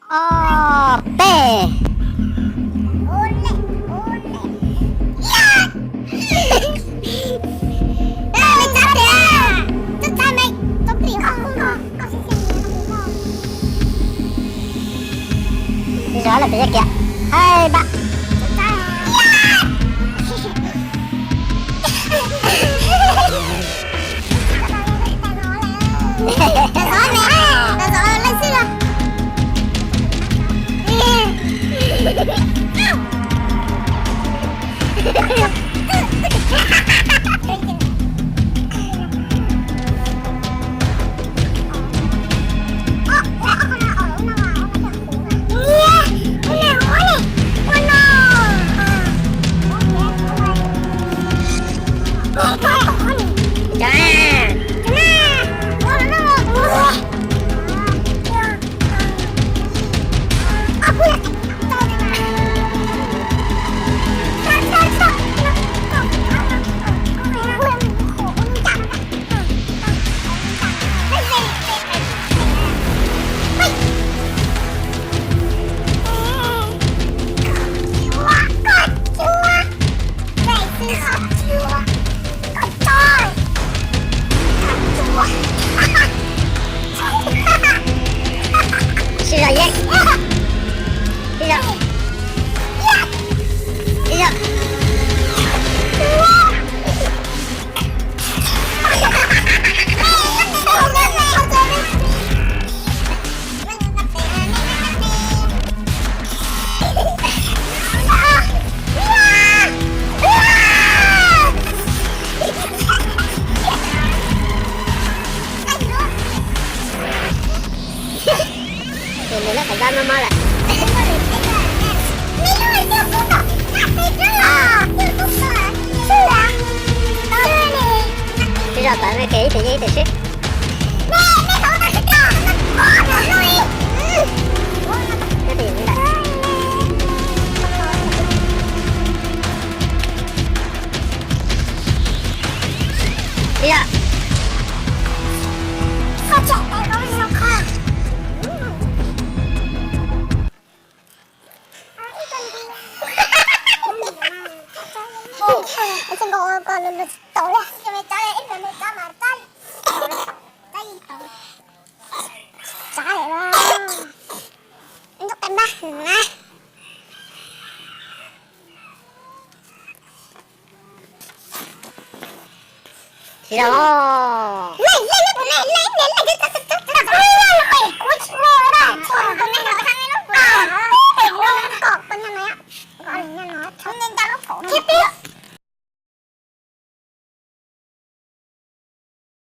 Ob peb. Zov lawm pes kiag. Hais npam. Sib zog yeej. Sib zog. Sib zog. Ces nws lawv qhov zab mob mob lawm. Sib zog tawm me ke ib tug yeej ib tug sib. Ib yam. Tsis tau. Thiab peb.